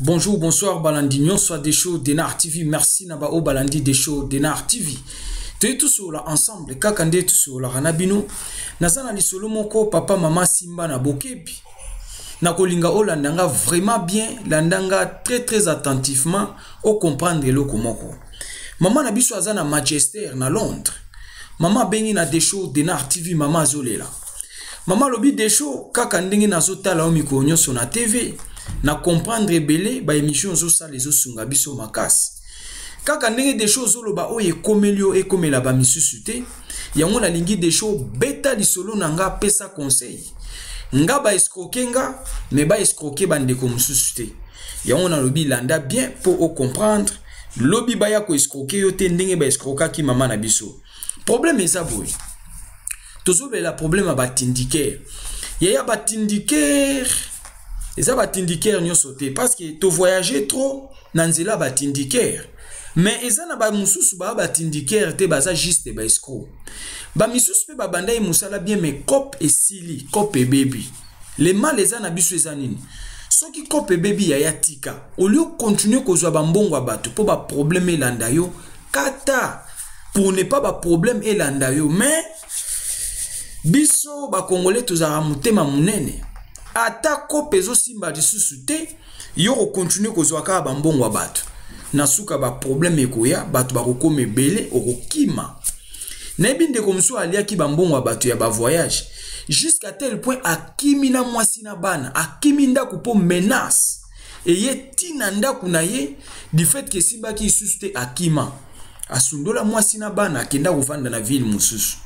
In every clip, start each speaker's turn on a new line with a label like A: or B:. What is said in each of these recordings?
A: Bonjour, bonsoir, balandi nyonso ya Desho Denar TV. Merci na ba o balandi Desho Denar TV. Toye tosolola ensemble kaka nde tosololaka na bino. Naza na lisolo moko papa mama simba na bokebi. Nakolinga olanda nga vraiment bien, landa nga très très attentivement o comprendre eloko moko. Mama na biso aza na Manchester na Londres. Mama abengi na Desho Denar TV, mama azolela. Mama alobi Desho kaka ndenge nazotala yo mikolo nyonso na TV, na comprendre ebele ba émission ozosala ezosunga biso makasi. Kaka ndenge Desho ozoloba oyo ekomeli yo ekomela ba misusu te, yango nalingi Desho beta lisolo na nga pesa conseil. Nga ba escroquer nga, mais ba escroquer ba ndeko mosusu te. Yango nalobi landa bien po o comprendre, lobi baya ko escroquer yo te ndenge ba escroquaki mama na biso. Problème eza boye. Tozobela problème ya batindikere. Yaya batindikere eza batindikere nyonso te parce que to voyager trop na nzela batindikere. Mais eza na ba mosusu ba batindikere te baza juste ba escroc. Ba misusu pe babandaki mosala bien mais cop esili, cop ebebi. Le mal eza na biso eza nini? Soki cop ebebi yaya tika, au lieu continuer kozwa ba mbongo ya bato po ba problème elanda yo, kata pour ne pas ba problème elanda yo. Mais biso ba congolais tozalaka motema monene, ata cop ezosimba lisusu te, yo kocontinue kozwa kaka ba mbongo ya bato. Na suka ba problème ekoya, bato bakokoma ebele, okokima. Nayebi ndeko mosusu aliaki ba mbongo ya bato ya ba voyage jusqu'à tel point akimi na mwasi na bana, akimi ndako po menace eye tina ndako na ye du fait que esimbaki lisusu te, akima asundola mwasi na bana, akenda kovanda na ville mosusu,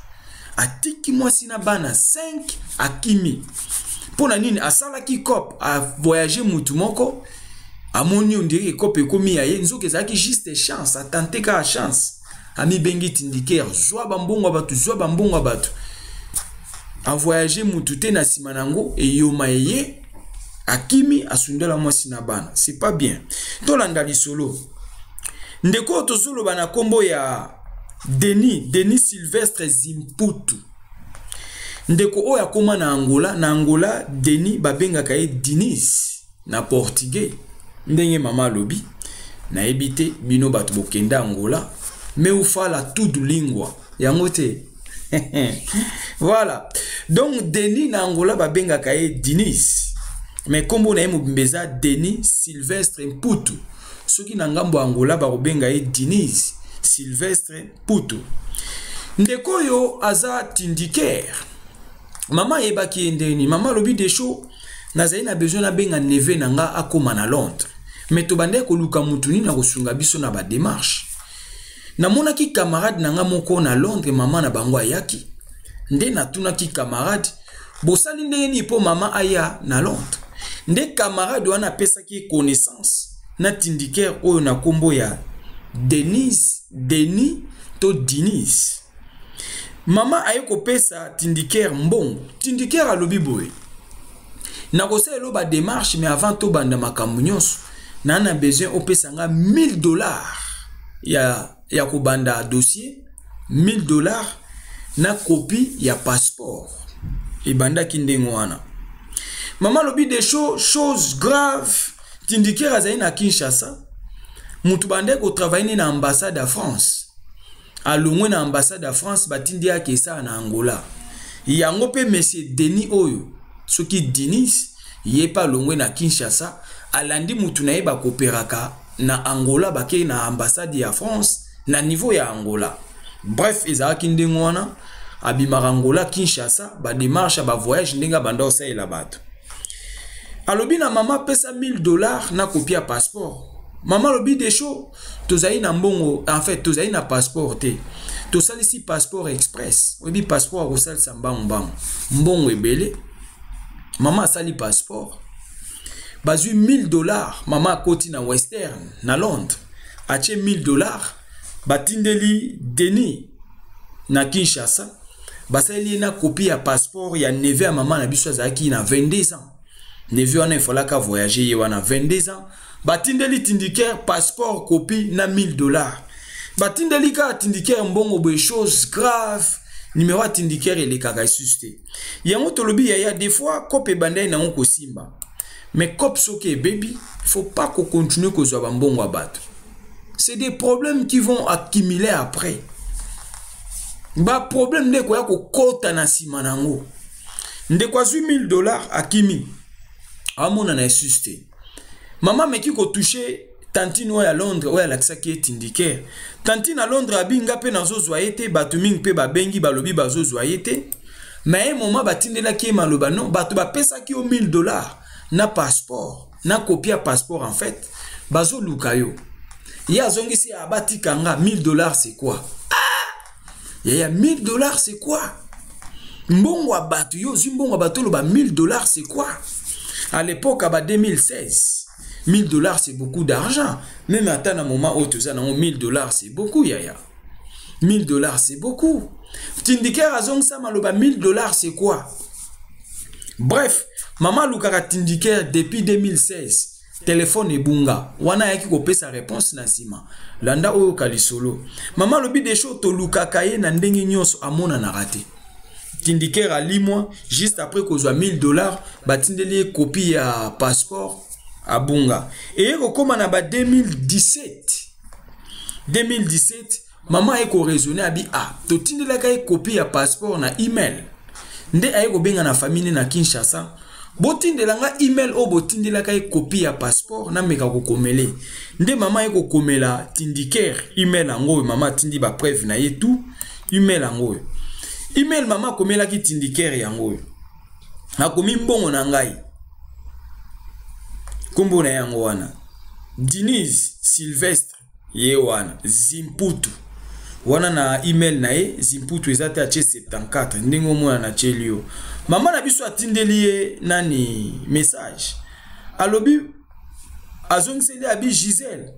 A: atiki mwasi na bana 5, akimi. Mpo na nini? Asalaki cop, a voyager mutu moko, amoni on dirait cop ekomi ya ye, nzoka ezalaki juste chance, atante kaka chance, amibengi tindikere, zwa ba mbongo ya bato, zwa ba mbongo ya bato, a voyager mutu te, na nsima nango eyoma eye akimi asundola mwasi na bana. C'est pas bien. Tolanda lisolo ndeko oyo tozoloba na kombo ya Denis Sylvestre Zimputu. Ndeko oyo akoma na Angola, na Angola Denis babengaka ye Diniz na portugais. Ndenge mama alobi, nayebi te bino bato bokenda Angola, mais ufala tudu lingua yango te. Voilà. Donc Denis na Angola babengaka ye Diniz, mais kombo na ye mobimba eza Denis Sylvestre Mputu. Soki na ngambo ya Angola bakobenga ye Diniz Sylvestre Mputu. Ndeko oyo aza tindikere. Mama ayebaki ye ndeni. Mama alobi Desho, nazali na besoin nabenga neveu na nga akoma na Londres. Mais tobandaki koluka mutu nini akosunga biso na ba démarche. Namonaki camarade na nga moko na Londres, mama na bango ayaki. Nde natunaki camarade, bosali ndenge nini po mama aya na Londres? Nde camarade wana apesaki connaissance na tindikere oyo na kombo ya Denise, Denis to Diniz. Mama aye kopesa tindikere mbongo. Tindikere alobi boye, nakosala elo ba démarche, mais avant tobanda makambo nyonso, na na besoin opesa nga 1000 $ ya kobanda dossier, 1000 $ na copie ya passeport. Ebandaki ndenge wana. Mama alobi des choses graves. Tindikere azali na Kinshasa, mutu bandaki kotravaille na ambassade ya France, alongwe na ambassade ya France, batindi yake esala na Angola. Yango pe monsieur Denis oyo soki Diniz, ye pe alongwe na Kinshasa, alandi mutu na ye bakoperaka na Angola, bakei na ambassade ya France na niveau ya Angola. Bref, ezalaki ndenge wana, abimaka Angola Kinshasa, ba démarche ba voyage ndenge abanda kosalela bato. Alobi na mama pesa 1000 $ na copie ya passeport. Mama alobi Desho, tozali na mbongo, en fait tozali na passeport te, tosalisi passeport express. Oyebi passeport akosalisa mbangu mbangu, mbongo ebele. Mama asali passeport, bazwi 1000 $. Mama akoti na Western na Londres, atie 1000 $, batindeli Denis na Kinshasa, basaleli ye na copie ya passeport ya neveu ya mama na biso. Azalaki na 22 ans, neveu wana efalaka voyager ye wana 22 ans. Batindeli Tindiker passeport copie na 1000 $. Batindeli kaka Tindiker mbongo boye, chose grave, numéro ya Tindiker elekaka lisusu te. Yango tolobi, yaya, des fois coop ebandai nango kosimba, mais coop soki ebebi, faut pas kocontinue kozwa bambongo ya bato. C'est des problèmes qui vont accumuler après, baproblème nde ekoya kokɔta na nsima nango. Ndeko azwi 1000 $, akimi, amona na esusu te. Mama ameki kotouche tantine oyo ya Londres oyo alakisaki ye Tindiker. Tantine ya Londres abi: "Nga mpe nazozwa ye te." Bato mingi mpe babengi, balobi bazozwa ye te. Mais ye moma batindelaki ye maloba: "Non, bato bapesaki yo 1000 $ na passeport, na copie ya passeport, en fait bazoluka yo." Ye azongisi: "Abatika nga, 1000 $, c'est quoi?" Ah, yaya, 1000 $, c'est quoi? Mbongo ya bato, yo ozwi mbongo ya bato, oloba 1000 $, c'est quoi? À l'époque, ba 2016, 1000 $, c'est beaucoup d'argent. Même ata na moment oyo toza nango, 1000 $, c'est beaucoup. Yaya, 1000 $, c'est beaucoup. Tindiker azongisa maloba: "1000 $, c'est quoi?" Bref, mama alukaka Tindiker depuis 2016, telefone ebunga. Wana ayaki kopesa réponse na nsima. Landa oyo ka lisolo. Mama alobi: "Desho, tolukaka ye na ndenge nyonso, amonanaka te." Tindiker alimwa juste après kozwa 1000 $, batindeli ye copie ya passeport, abunga. Eye kokóma na ba 2017. 2017, mama aye koraisonner, abi: "Ah, totindelaka ye copie ya passeport na email." Nde aye kobenga na famille na Kinshasa: "Botindela nga email oyo botindelaka ye copie ya passeport, nameka kokomele." Nde mama aye kokomela Tindiker email yango oyo. Mama atindi bapreuve na ye tout. Email yango oyo, email mama akomelaki Tindiker yango oyo. Akomi: "Mbongo na ngai, nkombo na yango wana Denise Sylvestre." Ye wana Zimputu wana na email na ye, Zimputu eza te, atie 74. Ndenge omona na tieli yo, mama na biso atindeli ye nani message, alobi, azongiseli, abi: "Gisele,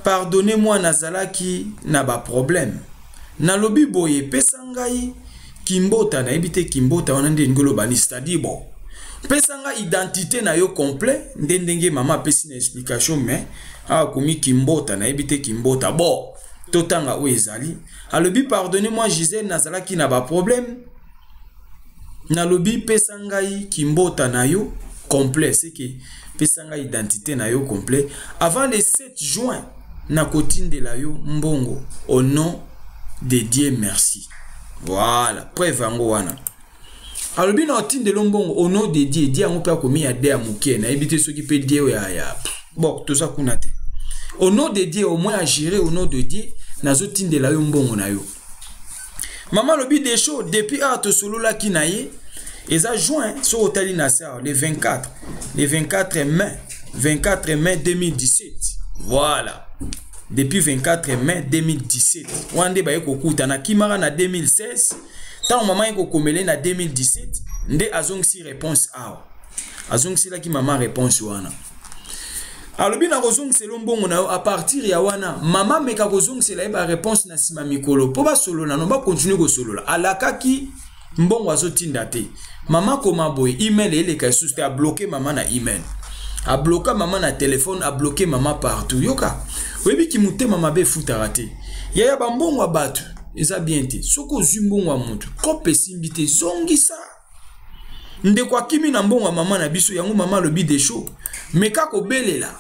A: pardonnez-moi, nazalaki na baproblème. Nalobi boye, pesa ngai kimbota." Nayebi te kimbota wana nde elingi oloba nini, c'est-à-dire bon, pesa ngai identité na yo complet. Nde ndenge mama apesi na explication, mais awa akomi kimbota, nayebi te kimbota. Bon, totanga oyo ezali. Alobi: "Pardonnez moi Gisele, nazalaki na baproblème. Nalobi, pesa ngai kimbota na yo complet, c'est que pesa ngai identité na yo complet avant le 7 juin, nakotindela yo mbongo au nom de Dieu, merci." Voilà preuve yango wana. Alobi na otindela mbongo au nom de Dieu. Dieu yango mpe akomi ya de ya moke, nayebi te soki mpe Dieu ya bon, toza kuna te. Au nom de Dieu, au moins agiré au nom de Dieu, nazotindela yo mbongo na yo. Mama alobi: "Desho, depuis awa tosololaki na ye, eza juin. Soki otali na se awa, le 24, le 24 mai, 24 mai 2017. Voilà, depuis 24 mai 2017 wana nde baye kokutana. Akimaka na 2016. Ntango mama ye kokomele na 2017, nde azongisi réponse awa. Azongiselaki mama réponse wana, alobi: "Nakozongisela mbongo na yo." À partir ya wana, mama meka kozongisela ye baréponse na nsima mikolo mpo basolola no, bakontinue kosolola. Alakaki mbongo, azotinda te. Mama koma boye, email eleka lisusu te, abloke mama na email, abloka mama na telefone, abloke mama partout. Yoka, oyebiki motema mabe efutaka te, yaya. Bambongo ya bato eza bien te. Soki ozwi mbongo ya motu, kope esimbi te, zongisa. Ndeko akimi na mbongo ya mama na biso. Yango mama alobi: "Desho, meka kobelela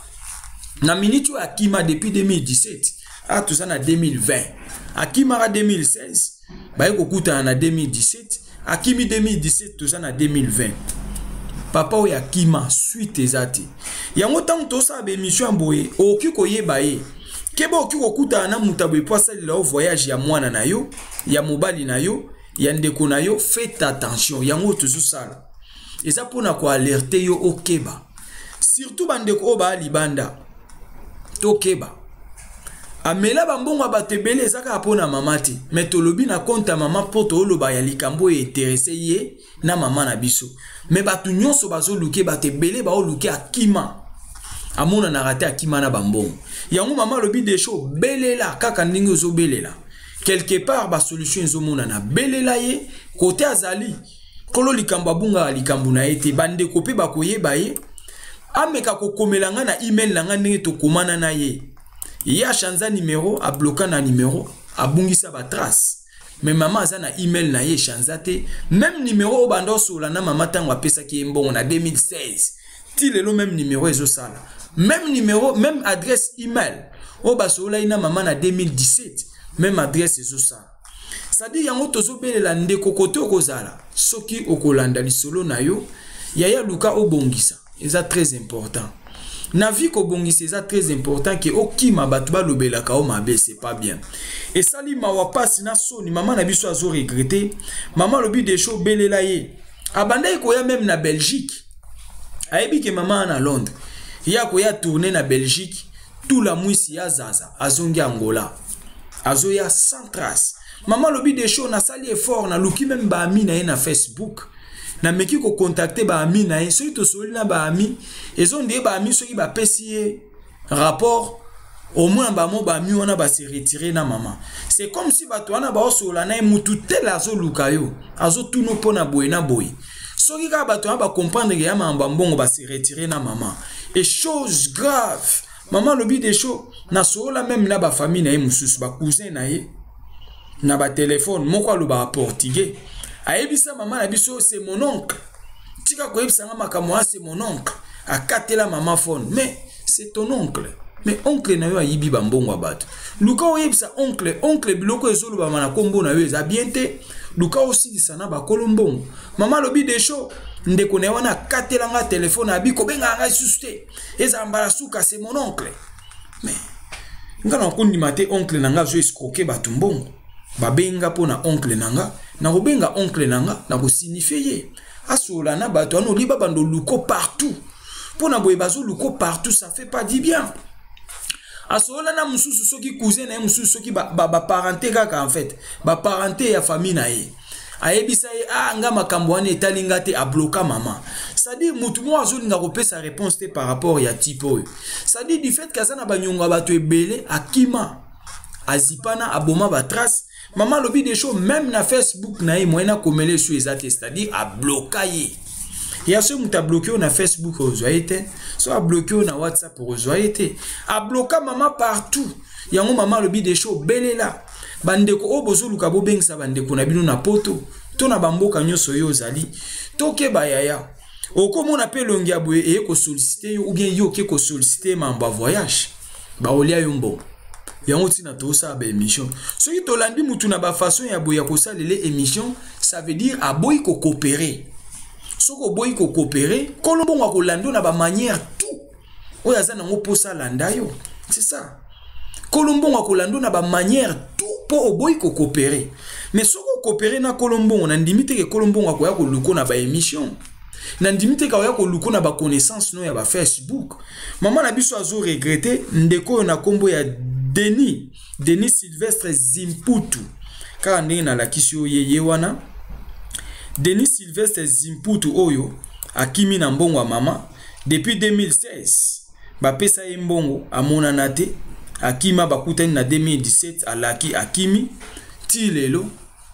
A: na miniti oyo." Akima depuis 2017, a toza na 2020. Akimaka 2016, baye kokutana na 2017. Akimi 2017, toza na 2020. Papa oyo akima, suite eza te. Yango ntango tosala baémission ya boye, okoki koyeba ye. Keba, okoki kokutana na moto boye po asalela yo voyage ya mwana na yo, ya mobali na yo, ya ndeko na yo. Faites attention. Yango tozosala eza mpona koalerte yo, okeba. Surtout bandeko oyo baya libanda, tokeba. Amela bambongo ya bato ebele, eza kaka mpo na mama te, mais tolobi na compte ya mama mpo tooloba ya likambo oyo intéressé ye na mama na biso. Mais bato nyonso bazoluke, bato ebele baoluke, akima, amonanaka te, akima na bambongo yango. Mama alobi: "Desho, belela kaka ndenge ozobelela, quelque part basolution ezomonana. Belela ye kote azali. Nkolo likambo abungaka likambo na ye te. Bandeko mpe bakoyeba ye. Ameka kokomela ngai na email na ngai ndenge tokomana na ye. Ye achanza numéro, abloka na numéro, abungisa batrace, mais mama aza na email na ye, echanza te. Même numéro oyo banda osola na mama ntango apesaki ye mbongo na 2016 ti lelo, même numéro ezosala, même numéro, même adresse email oyo basololaki na mama na 2017, même adresse ezosala." C'est-à-dire yango tozobelela ndeko kote okozala. Soki okolanda lisolo na yo, yaya, luka obongisa, eza très important na vie. Kobongisa eza très important ke okima bato balobelaka yo mabe, c'est pas bien. Esali mawa, pasi na soni. Mama na biso azoregretter. Mama alobi: "Desho, obelela ye." Abandaki koya même na Belgique, ayebi ke mama na Londres, ye akoya tourner na Belgique, tula mwisi ya zaza, azongi Angola, azoya sans trace. Mama alobi: "Desho, nasali effort, naluki même baamis na ye na Facebook, nameki kocontacter baamis na ye. Soki tosoli na baamis, ezondie baamis, soki bapesi ye rapport, omona bamo baamis wana base retirer na mama. C'est comme si bato wana baosolola na ye, mutu tele azoluka yo, azotuna mpo na boye na boye. Soki kaka bato wana bacomprendre ke ya makambo ya mbongo, base retirer na mama." Et chose grave, mama alobi: "Desho, nasolola même na bafamille na ye mosusu, bacousin na ye na batelefone. Moko alobaka portugais, ayebisa mama na biso: 'C'est mon oncle, tika koyebisa nga makambo wana, c'est mon oncle.' Akatela mama phone. Mais c'est ton oncle, mais oncle na yo ayibi bambongo ya bato. Luka oyebisa oncle: 'Oncle, biloko ezolobama na nkombo na yo eza bien te. Luka osilisa na bakolo mbongo.'" Mama alobi: "Desho, ndeko na ye wana akatelanga telefone, abi kobengaka ngai susu te, ezala mbala suka. C'est mon oncle, mais nga na kondima te oncle na nga azo escroquer bato mbongo. Babenga mpo na oncle na nga, nakobenga oncle na nga, nakosignifie ye asola na bato wana. Oli babanda oluko partout mpo na boye, bazoluko partout, ça fait pas du bien." Asolola na mosusu, soki cousin na ye mosusu, soki baparenté ba, ba kaka, en fait baparenté ya famille na ye, ayebisa ye: "Ah, nga makambo wana etali nga te." Abloka mama. C'est-à-dire motu moko azolinga kopesa réponse te par rapport ya type oyo. C'est-à-dire du fait kaza na banyongo ya bato ebele, akima, azipana, aboma batrace. Mama alobi: "Des choses, même na Facebook na ye, moyen akomela esu eza te." C'est-à-dire abloka ye. Ya soki moto abloke oyo na Facebook, ozwa ye te. So abloke oyo na WhatsApp, ozwa ye te. Abloka mama partout. Yango mama alobi: "Des choses, obelela bandeko oyo bozoluka, bobengisa bandeko na bino na Poto to na bamboka nyonso oyo ozali. Tokeba yaya, okomona mpe elongi ya boye eye kosolliciter yo, ou bien yo oke kosolliciter mambo ya voyage, baolia yo mbongo." Yango ntina tosala baémission. Soki tolandi mutu na bafaçon ya boye ya kosalela émission, ça veut dire aboyi kocoopérer. Soki oboyi kocoopérer, kolo mbongo akolanda yo na bamanière tout oyo aza nango mposa alanda yo. C'est ça, kolo mbongo akolanda yo na bamanière tout mpo oboyi kocoopérer. Mais soki ocoopérer na kolo mbongo, nandimi teke kolo mbongo akoya koluko na baémission, nandimi te kaoya koluko na baconnaissance no ya bafacebook. Mama na biso azoregretter. Ndeko oyo na nkombo ya Denis Sylvestre Zimputu, kaka ndenge nalakisi oyo, ye wana Denis Sylvestre Zimputu oyo akimi na mbongo ya mama depuis 2016. Bapesa ye mbongo, amonana te, akima. Bakutani na 2017, alaki, akimi ti lelo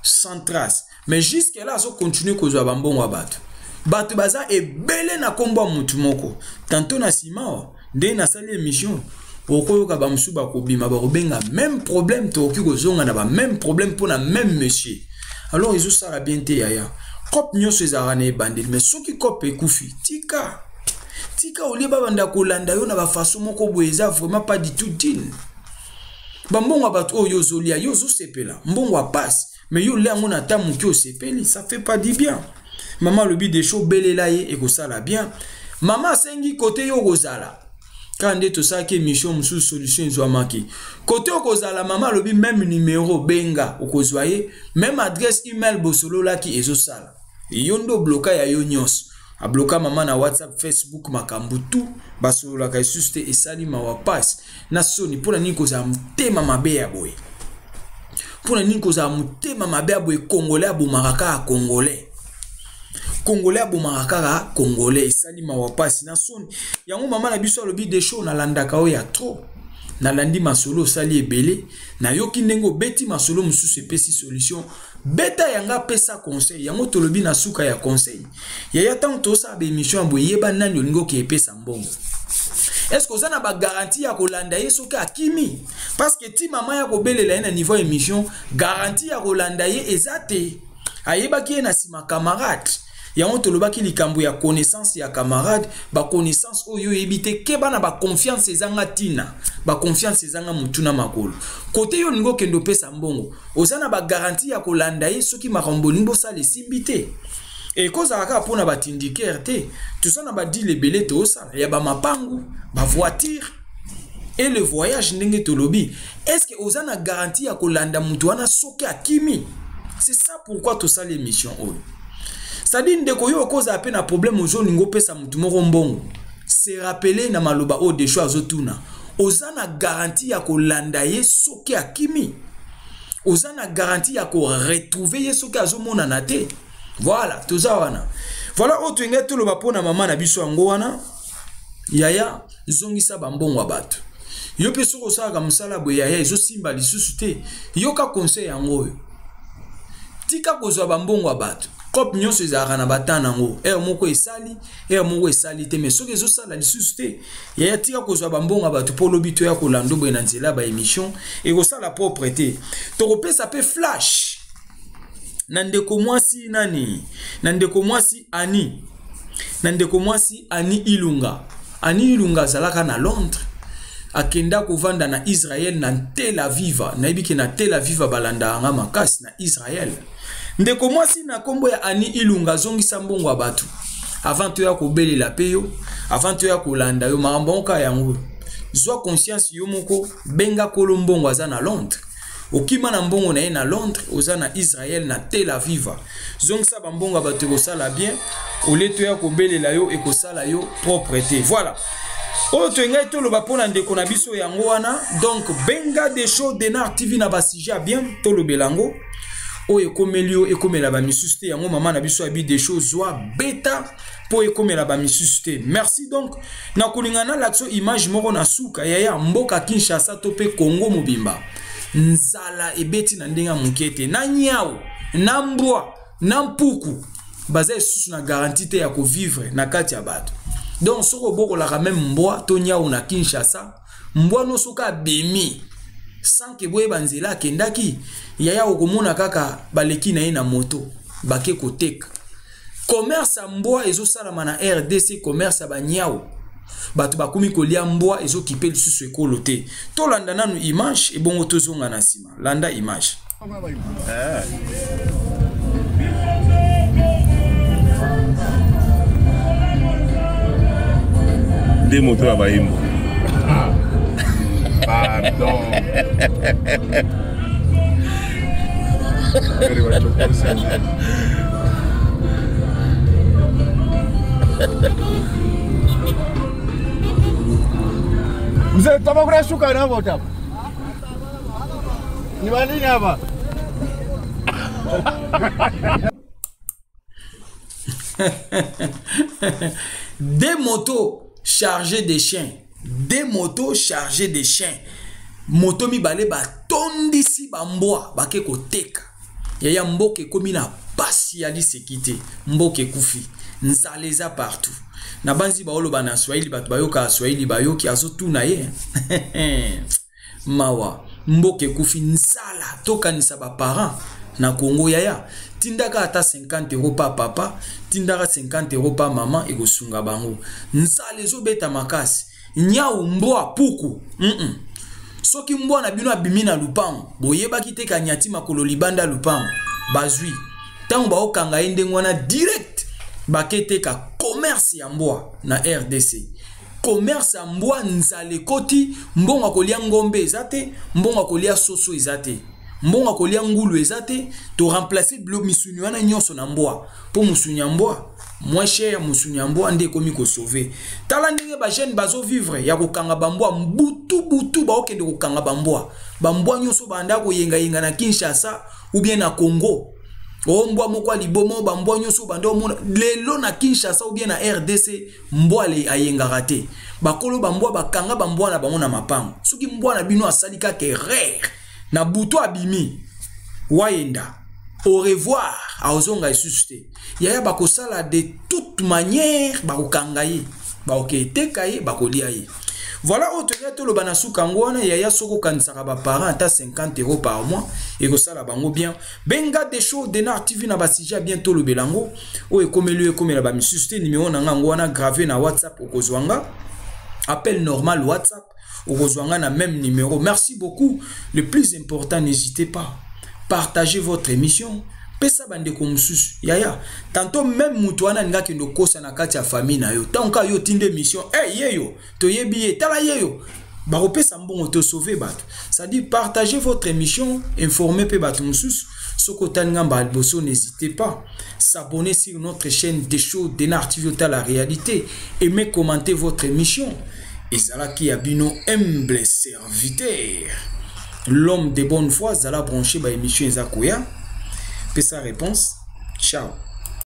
A: sans trace. Mais jusque là azocontinuer kozwa bambongo ya bato. Bato baza ebele na nkombo ya motu moko. Tanto na nsima awa, ndenge nasali émission, okoyoka bamosusu bakobima, bakobenga même problème. Tokoki kozonga na bamême problème mpo na même monsieur. Alors ezosala bien te yaya. Coop nyonso ezalaka na ebandeli, mais soki coop ekufi, tika, tika. Olie babanda kolanda yo na bafaçon moko boye, eza vraiment pas du tout digne. Bambongo ya bato oyo ozolia, yo ozosepela, mbongo ya pasi, mais yo olia yango na ta moke, osepeli, ça fait pas du bien. Mama alobi: "Desho, obelela ye, ekosala bien." Mama asengi kote yo okozala, kaka nde tosalaki émission mosusu, solution ezwamaki. Kote okozala, mama alobi même numéro, benga, okozwa ye, même adresse email bosololaki ezosala. Yo nde obloka ya yo nyonso. Abloka mama na WhatsApp, Facebook, makambo tout, basololaka lisusu te. Esali mawa, pasi na soni. Mpo na nini kozala motema mabe ya boye? Mpo na nini kozala motema mabe ya boye? Congolais abomaka kaka Congolais, Congolais abomaka kaka Congolais. Esali mawa, pasi na soni. Yango mama na biso alobi: "Desho, nalandaka oyo ya trop, nalandi masolo osali ebele, nayoki ndenge obeti masolo mosusu, epesi solution. Beta yanga, apesa conseil." Yango tolobi na suka ya conseil, yaya, ntango tosala baémission ya boye, yeba nani olingi oke epesa mbongo. Est-ce oza na bagarantie ya kolanda ye soki akimi? Parce que ti mama ya kobelela ye na niveau ya émission, garantie ya kolanda ye eza te. Ayebaki ye na nsima camarade. Yango tolobaki likambo ya connaissance ya camarade, baconnaissance oyo oyebi te. Keba na baconfiance ezanga ntina, baconfiance ezanga motu na makolo. Kote yo olingi okende opesa mbongo, oza na bagarantie ya kolanda ye soki makambo olingi bosala esimbi te? Ekozala kaka mpona batindikere te. Toza na badeal ebele toosala ya bamapangu, bavoiture et le voyage. Ndenge tolobi, est-ce que oza na garantie ya kolanda motu wana soki akimi? C'est ça pourquoi tosala émission oyo. C'est-à-dire, ndeko, yo okozala mpe na problème, ozolinga opesa motu moko mbongo, se rappeler na maloba oyo Desho azotuna: oza na garantie ya kolanda ye soki akimi? Oza na garantie ya koretrouver ye soki azomonana te? Voilà, toza wana. Voilà oyo toyengai toloba mpo na mama na biso. Yango wana, yaya, zongisa bambongo ya bato. Yo mpe soki osalaka mosala boye, yaya, ezosimba lisusu te, yoka conseil yango oyo: tika kozwa bambongo ya bato. Cope nyonso ezalaka na batan yango, heure moko esali, heure moko esali te. Mais soki ezosala lisusu te, yaya, tika kozwa bambongo ya bato, mpo olobi toya kolanda boye na nzela ya baémission, ekosala propre te. Tokopesa mpe flash na ndeko mwasi nani, na ndeko mwasi Ani, na ndeko mwasi Ani Ilunga. Ani Ilunga azalaka na Londres, akenda kovanda na Israel, na Tel Aviv. Nayebi ke na Tel Aviv balandaka nga makasi na Israel. Ndeko mwasi na nkombo ya Ani Ilunga, azongisa mbongo ya bato avant toya kobelela mpe yo, avant toya kolanda yo. Makambo yango kaka yango, zwa conscience yo moko, benga kolo mbongo aza na Londres. Okima na mbongo na ye na Londres, oza na Israel, na Tel Aviv. Zongisa bambongo ya bato, ekosala bien. Ole toya kobelela yo, ekosala yo propre te. Voilà oyo toyengai toloba mpo na ndeko na biso. Yango wana donc, benga Desho Denar TV na basujet ya bien, tolobela yango. Oyo ekomeli yo, ekomela bamisusu te. Yango mama na biso abi: "Desho, zwa, beta mpo ekomela bamisusu te." Merci. Donc na kolinga nalakisa image moko na suka, yaya. Mboka Kinshasa to mpe Kongo mobimba, nzala ebeti na ndenge ya moke te. Na nyau, na mbwa, na mpuku baza lisusu na garantie te ya kovivre na kati ya bato. Donc soki obokolaka même mbwa to nyau na Kinshasa, mbwa no soki abimi sans ke boyeba nzela akendaki, yaya, okomona kaka baleki na ye na moto, bake koteka. Commerce ya mbwa ezosalama na RDC, commerce ya banyau. Bato bakomi kolia mbwa, ezokipe lisusu ekolo te. Tolanda nanu image, ebongo tozonga na nsima. Landa image.
B: Eh. Nde moto ya bayembo.
C: Pardon. Mzee, tabakura shuka na bota. Ni banini hapa?
A: Deux motos chargées de chiens, deux motos chargées de chiens, moto mibale batondisi bambwa, bake koteka. Yaya, mboka ekomi na pasi ya liseki te. Mboka ekufi, nzala eza partout. Na banzi baoloba na Swahili, bato bayokaka Swahili bayoki azotuna ye. Mawa, mboka ekufi, nzala. Tokanisa baparent na Kongo. Yaya, tindaka ata 50 euro pa papa, tindaka 50 euro pa mama, ekosunga bango. Nzala ezobeta makasi. Nyau, mbwa, puku, Soki mbwa na bino abimi na lupango, boyebaki te, kanyati makolo libanda lupango, bazwi ntango baokanga ye ndenge wana direct, baketeka. Commerce ya mbwa na RDC, commerce ya mbwa. Nzala ekoti, mbongo ya kolia ngombe eza te, mbongo ya kolia soso eza te, mbongo ya kolia ngulu eza te. Toremplace bilo misuni wana nyonso na mbwa, mpo mosuni ya mbwa Moins cher mosuni ya mbwa nde ekomi kosauve. Tala ndenge bajeune bazovivre ya kokanga bambwa butu butu, baokende kokanga bambwa. Bambwa nyonso banda koyengayenga na Kinshasa ou bien na Congo. O mbwa moko ya liboma, bambwa nyonso banda omona lelo na Kinshasa ou bien na RDC, mbwa ayengaka te. Bakolo bambwa bakanga bambwa na bango na mapango. Soki mbwa na bino asali kaka erreur na butu abimi wayenda, au revoir, aozonga lisusu te. Yaya, bakosala de toute manière, bakokanga ye, bakoketeka ye, bakolia ye. Voilà oyo tolia toloba na suka yango wana. Yaya, soki okanisaka baparent ata 50 € par mois ekosala bango bien, benga des show Denar TV na basujet bien tolobela yango. Oyo ekomeli oyo ekomela bamisusu te. Numéro na nga yango wana grave na WhatsApp, okozwa nga appel normal, WhatsApp okozwa nga na même numéro. Merci beaucoup. Le plus important, n'hésitez pas, partagez votre émission, pesa bandeko mosusu. Yaya, tantôt même moto wana alingi akende okosa na kati ya famille na yo. Ntango kaka yo otindi émission, hey, yeyo toyebi ye, tala yeyo bakopesa mbongo, tosauve bato. C'est-à-dire, partagez votre émission, informez mpe bato mosusu. Soki otali nga mbala liboso, n'hésitez pas s'abonner sur notre chaîne des show Denar TV, otala la réalité, aimez, commentez votre émission. Ezalaki ya bino humble serviteur, l'homme de bonne foi. Zala branché, ba émission eza koya. Pesa réponse. Ciao.